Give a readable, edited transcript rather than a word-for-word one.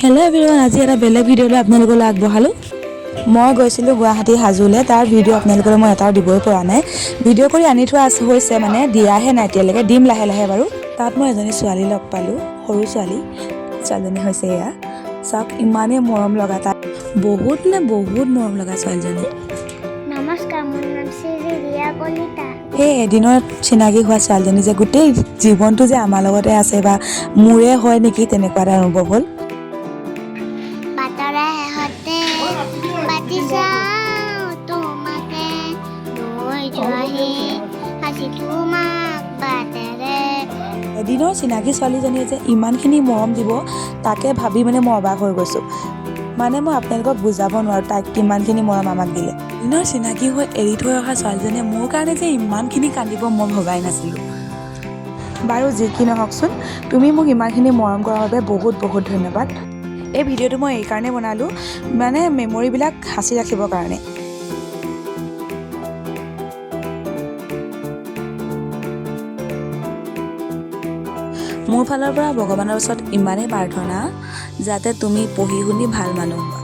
Hello' everyone, আজি এটা বেলেগ ভিডিঅ' লৈ আপোনালোকলৈ আগবঢ়ালোঁ। মই গৈছিলোঁ গুৱাহাটী হাজোলৈ। তাৰ ভিডিঅ' আপোনালোকলৈ মই এটাও দিবই পৰা নাই। ভিডিঅ' কৰি আনি থোৱা আছে হৈছে, মানে দিয়াহে নাই এতিয়ালৈকে, দিম লাহে লাহে বাৰু। তাত মই এজনী ছোৱালী লগ পালোঁ, সৰু ছোৱালী। ছোৱালীজনী হৈছে এয়া চাওক, ইমানেই মৰম লগা তাত, বহুত নে বহুত মৰম লগা ছোৱালীজনী। নমস্কাৰ, মোৰ নাম শ্ৰী ৰিয়া কলিতা। সেই এদিনত চিনাকি হোৱা ছোৱালীজনী যে গোটেই জীৱনটো যে আমাৰ লগতে আছে বা মোৰে হয় নেকি, তেনেকুৱা এটা অনুভৱ হ'ল। বাটৰে শেষতে মাতি চাওঁ তোমাকে, লৈ যোৱাহি আজি তোমাক বাটেৰে। এদিনৰ চিনাকি ছোৱালীজনীয়ে যে ইমানখিনি মৰম দিব, তাকে ভাবি মানে মই অবাক হৈ গৈছোঁ। মানে মই আপোনালোকক বুজাব নোৱাৰোঁ তাইক কিমানখিনি মৰম আমাক দিলে। এদিনৰ চিনাকি হৈ এৰি থৈ অহা ছোৱালীজনীয়ে মোৰ কাৰণে যে ইমানখিনি কান্দিব, মই ভবাই নাছিলোঁ। বাৰু যি কি নহওকচোন, তুমি মোক ইমানখিনি মৰম কৰাৰ বাবে বহুত বহুত ধন্যবাদ। এই ভিডিঅ'টো মই এইকাৰণে বনালোঁ, মানে মেমৰিবিলাক সাঁচি ৰাখিবৰ কাৰণে। মোৰ ফালৰ পৰা ভগৱানৰ ওচৰত ইমানেই প্ৰাৰ্থনা, যাতে তুমি পঢ়ি শুনি ভাল মানুহ হোৱা।